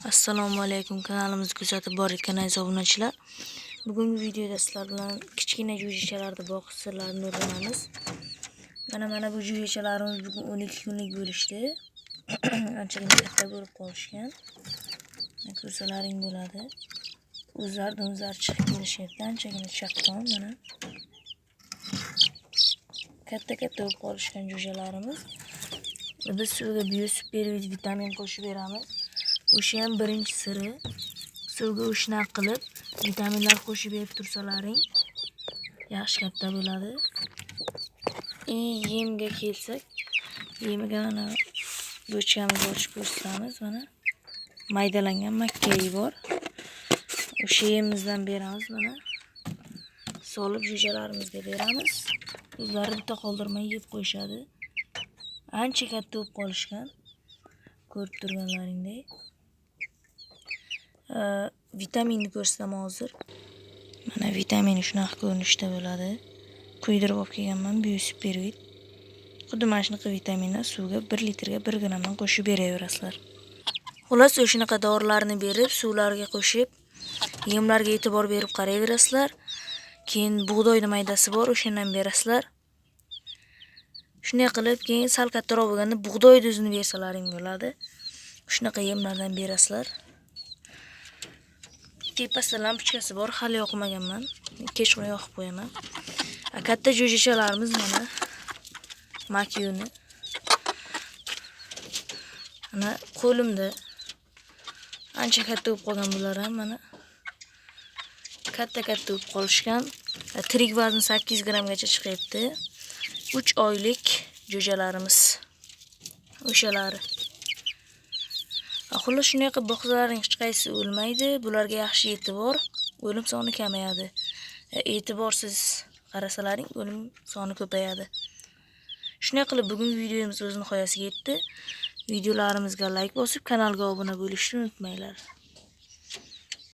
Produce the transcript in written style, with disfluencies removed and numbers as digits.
Assalomu alaykum, kanalimizni kuzatib borayotgan aziz obunachilar. Bugungi videoda sizlar bilan kichkina jo'jachalarni boqish sirlarini o'rganamiz. Mana bu jo'jachalarimiz bugun 12 kunlik bo'lishdi. Anchagina katta bo'lib qolishgan. Ko'rsalaring bo'ladi. O'zlaridan o'zlari chiqib kelishyapti. Anchagina chaqqon mana. Katta-katta bo'lib qolishgan jo'jalarimiz. Biz suvga Bio Super vitamin qo'shib beramiz. O'sha ham birinchi siri. Suvga ushna qilib, vitaminlar qo'shib berib tursalaring yaxshi katta bo'ladi. Yemga kelsak, yemiga mana bochkamizni ochib ko'rsatamiz. Mana maydalangan makkayi bor. O'sha yemimizdan beramiz mana. Solib jo'jalarimizga beramiz. O'zlari bitta qoldirmay yeb qo'yishadi. Ancha katta bo'lib qolishgan. Ko'rib turganlaringdek. Vitaminni ko'rsataman hozir. Mana vitamini shunaqa ko'rinishda bo'ladi. Quydirib olib kelganman Bio Supervit. Xuddi mana shunaqa vitaminlar suvga 1 litrga 1 grammdan qo'shib beraverasizlar. Xullas, o'shanaqa dorilarni berib, suvlarga qo'shib, yemlarga e'tibor berib qarayverasizlar. Keyin bug'doyning maydasi bor, o'shandan berasizlar. Shunday qilib, keyin sal kattaroq bo'lganda bug'doy duzini bersalaring bo'ladi. Shunaqa yemlardan berasizlar. Tepasida lampochkasi bor, hali yoqmaganman. Kechqurun yoqib qo'yaman. Katta jo'jachalarimiz mana makyuni. Mana qo'limda ancha katta bo'lib qolgan bular ham mana. Katta-katta bo'lib qolishgan. Tirik vazn 8 grammgacha chiqyapti. 3 oylik jo'jalarimiz. O'shalari. Xullas, shunday qilib boqsalaring hech qaysi o'lmaydi. Bularga yaxshi e'tibor, o'lim soni kamayadi. E'tiborsiz qarasalaring o'lim soni ko'payadi. Shunday qilib bugungi videomiz o'z nihoyasiga yetdi. Videolarimizga like bosib, kanalga obuna bo'lishni unutmanglar.